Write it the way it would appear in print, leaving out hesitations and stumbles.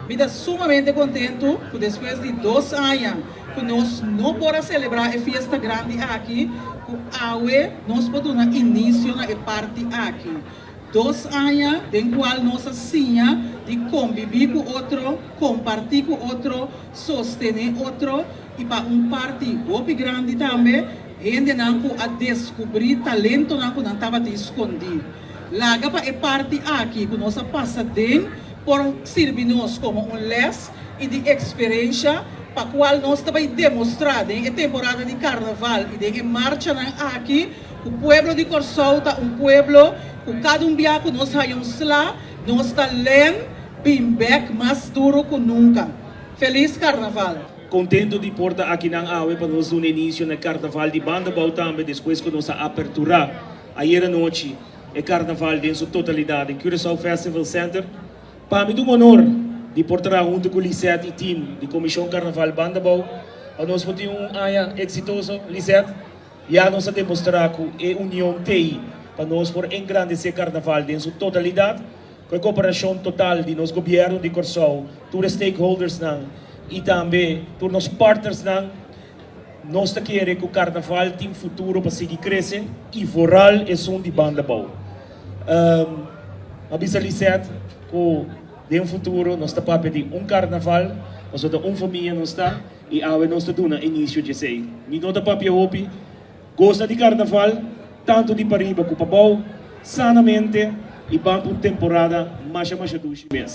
Mi ta sumamente kontentu ku despues di 2 aña ku nos no por a selebrá e fiesta grandi aki, ku awe nos por duna inisio na e parti aki. 2 aña den kual nos a siña di konvivir ku otro, kompartí ku otro, sostené otro i pa un parti hopi grandi tambe, hendenan ku a deskubrí talentonan ku nan tabatin skondí. Laga pa e parti aki ku nos a pasa den por sirbi nos komo un les i di eksperensia pa kual nos tambe demostrá den e temporada di karnaval i den marchanan aki ku pueblo di Kòrsou ta un pueblo ku kada un bia ku nos haya un sla, nos ta len bin bèk mas duru ku nunka. Felis Karnaval! Kontentu di por ta akinan awe pa nos duna inisio na karnaval di Banda Bou tambe despues ku nos a aperturá ayera nochi e karnaval den su totalidat na Curaçao Festival Center. Pa mi un honor di por ta huntu ku Lisette i team di Komishon Karnaval Banda Bou. Pa nos tin un aña eksitoso, Lisette. Ya nos a demostrá ku e union t'ei pa nos por engrandesé karnaval den su totalidat, ku e kooperashon total di nos gobièrnu di Kòrsou, tur stakeholders nan i tambe tur nos partners nan, nos ta kere ku karnaval tin futuro pa sigui krese i vooral esun di Banda Bou. A bisa Lisette ku den futuro nos ta papia di un karnaval, nos ta un famia nos ta i awe nos ta duna inisio di esei. Mi no ta papia hopi, gosa di karnaval, tantu di pariba ku pabou, sanamente i ban un temporada masha masha dushi mes.